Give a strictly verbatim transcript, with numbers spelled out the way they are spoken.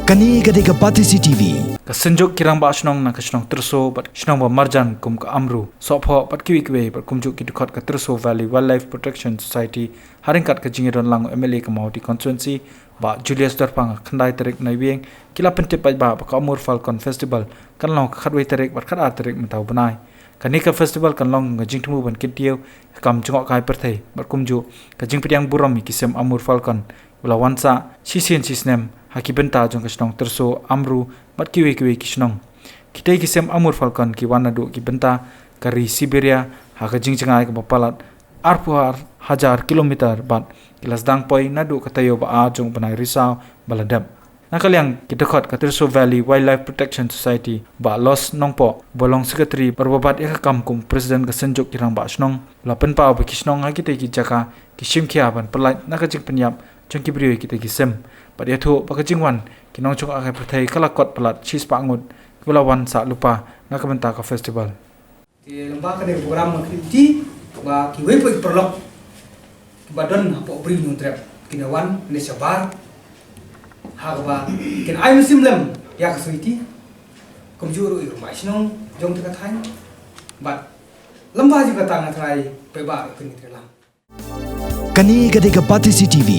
Kane ka dei ka Batesi T V. Ka Synjuk ki Rangbah Shnong na ka shnong Tyrso bad shnong ba marjan kum ka Amru, Sohphoh bad kiwei kiwei bad kumjuh ki dkhot ka Tyrso Valley Wildlife Protection Society ha ryngkat ka jingïadon lang u M L A ka Mawhati Constituency, Bah Julius Dorpang, ha khyndai tarik Naiwieng, ki la pyntip paidbah ba ka Amur Falcon Festival kan long ha ka khatwei tarik bad khatar tarik mynta u bnai. Kane ka festival kan long ka jingthmu ban kyntiew ïa ka kam jngohkai pyrthei bad kumjuh ka jingpdiang burom ïa ki sim Amur Falcon ba la wan sah shisien shisnem ha ki bynta jong ka shnong Tyrso, Amru bad kiwei kiwei ki shnong. Kitei ki sim Amur Falcon ki wan naduh ki bynta ka ri Siberia ha ka jingjngai kaba palat arphew ar hajar kilometer bad ki la sdang poi naduh ka taïew ba ar jong u bnai Risaw ba la dep. Na ka liang ki dkhot ka Tyrso Valley Wildlife Protection Society, Bah Los Nongpoh, ba long secretary bad ba bat ïa ka kam kum president ka Synjuk ki Rangbah Shnong, la pynpaw ba ki shnong ha kitei ki jaka ki shim khia ban pyllait na ka jingpynïap jong ki briew ïa kitei ki sim bad ïathuh ba ka jingwan ki nongjngohkai pyrthei ka la kot palat shispah ngut kiba la wan sah lypa na ka bynta ka festival. Te lyngba kane ka program nga kyrpad ba kiwei pat ki paralok kiba don hapoh Bri u Hynñiewtrep kin wan ne shabar ha kaba kin ai mynsiem lem ïa ka society, kumjuh ruh ïa u rangbah shnong jong kata ka thaiñ. Bad lyngba jong kata nga trai paidbah ruh kin trei lang. Kane ka dei ka Batesi T V.